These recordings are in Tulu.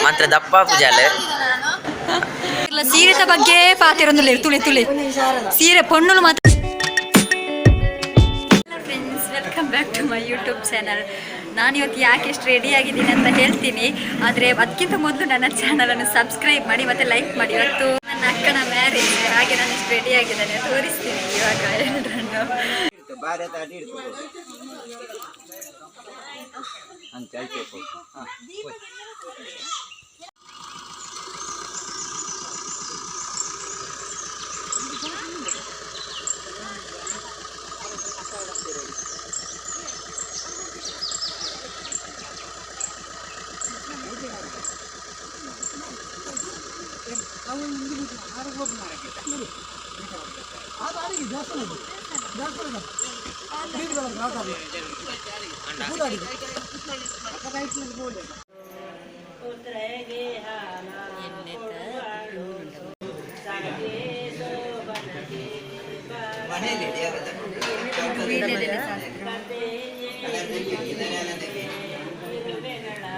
ಮಾತ್ರ ದಪ್ಪ ಪೂಜಾಲೆ. ಸೀರೆದ ಬಗ್ಗೆ ಪಾತಿರೊಂದುಲ್ಲೆರ್ ತುಳಿ ತುಳಿ ಸೀರೆ ಪೊಣ್ಣುಲು ಮಾತ್ರ. Friends, welcome back to my YouTube channel. ನಾನು ಇವತ್ತು ಯಾಕೆ ಎಷ್ಟು ರೆಡಿ ಆಗಿದ್ದೀನಿ ಅಂತ ಹೇಳ್ತೀನಿ. ಆದರೆ ಅದಕ್ಕಿಂತ ಮೊದಲು ನನ್ನ ಚಾನಲನ್ನು ಸಬ್ಸ್ಕ್ರೈಬ್ ಮಾಡಿ ಮತ್ತು ಲೈಕ್ ಮಾಡಿ. ಇವತ್ತು ನನ್ನ ಅಕ್ಕನ ಮ್ಯಾರೇಜ್, ಹಾಗೆ ನಾನು ಎಷ್ಟು ರೆಡಿ ಆಗಿದ್ದೇನೆ ತೋರಿಸ್ತೀನಿ ಇವಾಗ ಎಲ್ಲರನ್ನು.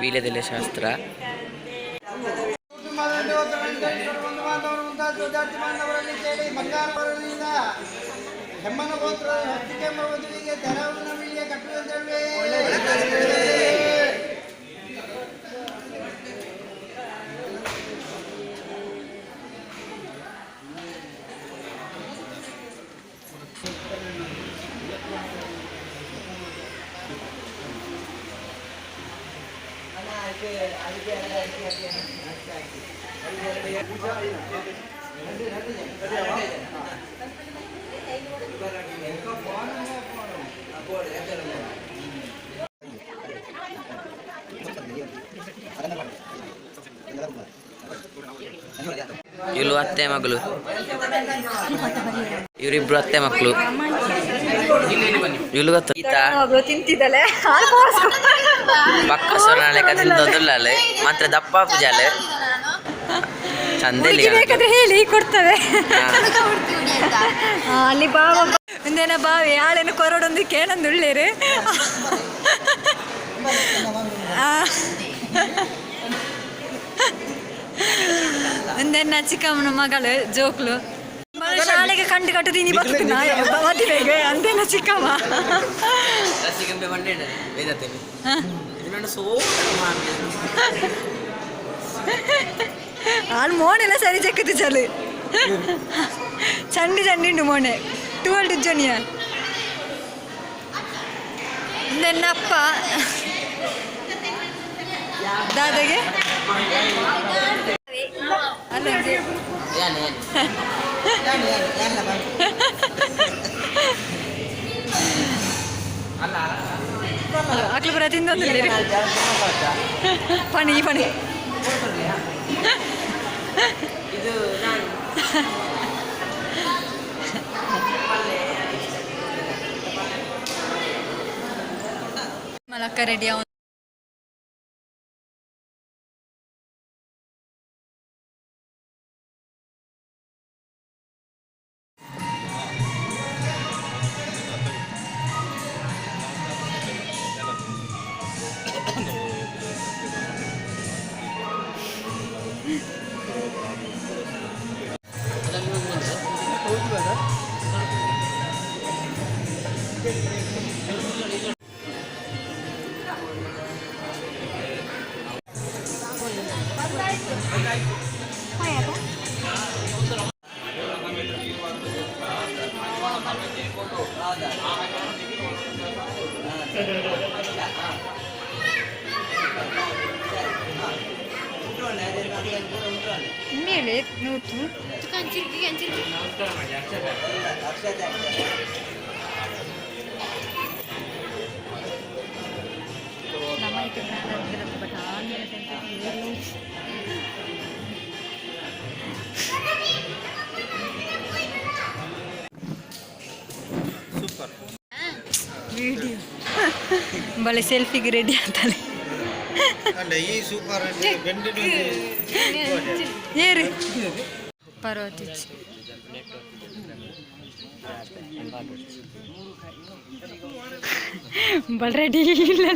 ವೀಳ್ಯದೆಲೆ ಶಾಸ್ತ್ರ. ಬಾಂಧವರಲ್ಲಿ ಕೇಳಿ ಬಂಗಾರವರಲ್ಲಿಂದ ಹೆಮ್ಮನ ಗೋತ್ರ ಹಸ್ತಿಕೆಂಬ ವಧುವಿಗೆ ತೆರವಿನ ವೀಳ್ಯ ಕಟ್ಟುವಂತೇಳಿ. ಇವಳು ಅತ್ತೆ ಮಗಳು, ಇವರಿಬ್ರು ಅತ್ತೆ ಮಕ್ಕಳು. ಇವಳು ಗೊತ್ತು ಈತ. ಮಗಳು ತಿಂತಿದ್ದಾಳೆ. ಪಕ್ಕ ಸೊನಾಲೆ ತಿಂದೊಂದುಲ್ಲಾಲೆ ಮಾತ್ರ ದಪ್ಪ ಪೂಜಾಲೆ ಚಂದ. ಹುಡುಗಿ ಬೇಕಾದ್ರೆ ಹೇಳಿ ಕೊಡ್ತವೆ. ಅಲ್ಲಿ ಬಾವ ಒಂದೇನ ಬಾವಿ ಆಳೇನು ಕೊರಡೊಂದು ಕೇಳೊಂದು ಉಳ್ಳೇರು. ಒಂದೇನ ಚಿಕ್ಕಮ್ಮನ ಮಗಳು ಜೋಕ್ಲು ಮಗಳು ಶಾಲೆಗೆ ಕಂಡು ಕಟ್ಟುದೀನಿ ಬರ್ತದೆ ಮದುವೆಗೆ ಅಂದೇನ ಚಿಕ್ಕಮ್ಮ. ಆಳು ಮೋನೆಲ್ಲ ಸರಿ ಚೆಕ್ಕದು ಚಲು ಚಂಡಿ ಚಂಡಿ ಉಂಡು ಮೋನೆ ಟುವೆಲ್ ಜನಿಯ ನನ್ನಪ್ಪ ದಾದಾಗೆ ಅಲ್ಲೊಂದು. ಅಕ್ಲು ಪುರ ತಿಂದೊಂದು ಪಣಿ ಪಣಿ. ಮಲಕ್ಕ ರೆಡಿ. ಮೇಲೆ ನೂತು. ನಮ್ಮ ಇಟ್ಟು ಬಟ್ ಆಮೇಲೆ ವಿಡಿಯೋ ಬಳೆ ಸೆಲ್ಫಿಗೆ ರೆಡಿ ಅಂತಾಳೆ. ಈ ಸೂಪರ್. ಏರು ಪರ್ವತ ಬಲ್ ರೆಡಿ ಇಲ್ಲ.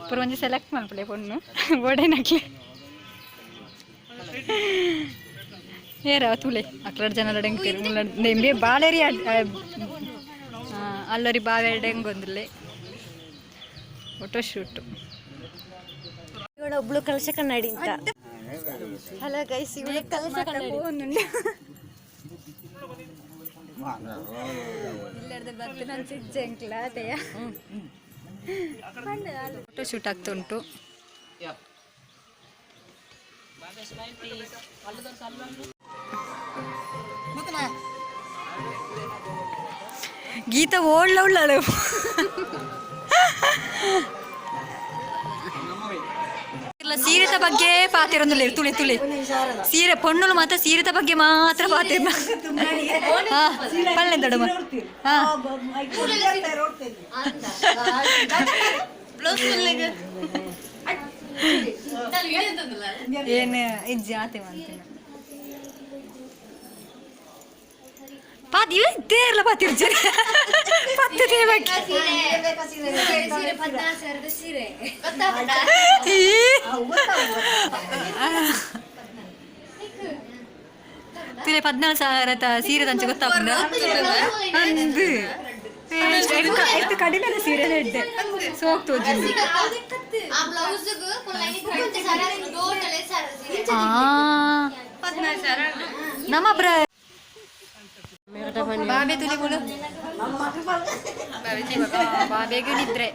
ಪೂರ ಒಂಜಿ ಸೆಲೆಕ್ಟ್ ಮಲ್ಪಲೆ ಪೊಣ್ಣು ಬೋಡೇನಕ್ಲೆ ಏರ ತುಲೆ ಅಕ್ಲಡ್ ಜನ ಡೆಂಗ್ತೀರು ನಿಂಬೆ ಬಾಳೆರಿ ಅಲ್ಲರಿ ಬಾವೆ ಡೆಂಗೊಂದುಲ್ಲೆ ಫೋಟೋ ಶೂಟ್. ಒಬ್ಳು ಕಲಶ ಕನ್ನಡಿ ಅಂತ. ಹಲೋ ಗೈಸ್, ಇವಳು ಕಲಶ ಕನ್ನಡಿ. ಫೋಟೋ ಶೂಟ್ ಆಗ್ತಾ ಉಂಟು. ಗೀತಾ ಓಳ್ಳ ಉಳ್ಳಾಳು. ಇಲ್ಲ, ಸೀರೆತ ಬಗ್ಗೆ ಪಾತಿರೊಂದಿಲ್ಲ. ತುಳಿ ತುಳಿ ಸೀರೆ ಪೊಣ್ಣುಲು ಮಾತ್ರ ಸೀರೆತ ಬಗ್ಗೆ ಮಾತ್ರ ಪಾತಿರ. ಹಾ, ಪಲ್ಲೆ ದೊಡ್ಡಮ್ಮ. ಹಾ, ಏನು ಇಜ್ಜಿ ಆತೆ ಮಂತಿನ ಪಾತಿ ಇವ ತೇರ್ಲ ಪಾತಿರ್ಜಿ ಪತ್ತೆ ಬಗ್ಗೆ. ಈ. ತುಲೆ 14,000 ಸೀರೆ ತಂಚೆ ಗೊತ್ತಾಪುಂಡ ಅಂದು ಎಷ್ಟು ಕಡಿಮೆ ಸೀರೆ ಎಡ್ಡೆ ಸೋಕ್ ತೋಜುಂಡು. ಆ ನಮ್ಮ ಬ್ರ ಬಾಬೆ ತುಲಿ ಬೋಲು ಬಾಬೆಗೆ ನಿದ್ರೆ.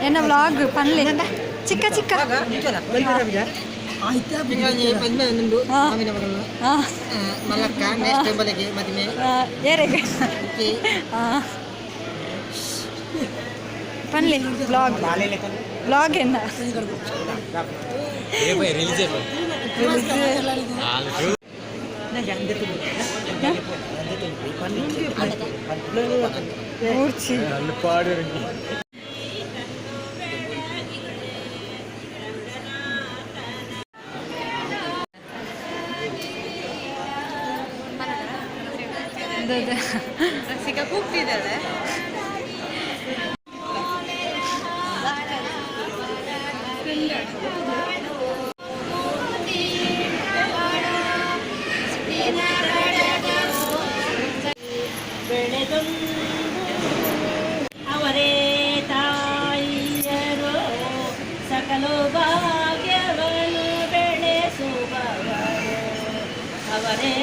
ಎನ್ನ ವ್ಲಾಗ್ ಪನ್ಲೆ ಚಿಕ್ಕ ಚಿಕ್ಕ. ಹಾ. ಹಾ. ಮಲಕ್ಕ ನೆಕ್ಸ್ಟ್ ಬಲೆಗೆ ಮದುವೆ. ಆ, ಏರೆಗ್ ಹಾ ಪನ್ಲೆ ವ್ಲಾಗ್ ವ್ಲಾಗ್ ಎನ್ನ. ಮೂರ್ಛಿ. ಕೂಗ್ತಿದ್ದಾಳೆ. ಅವರೇ ತಾಯಿಯರು, ಸಕಲ ಭಾಗ್ಯವನ್ನು ಬೆಳೆಸುವವರು ಅವರೇ.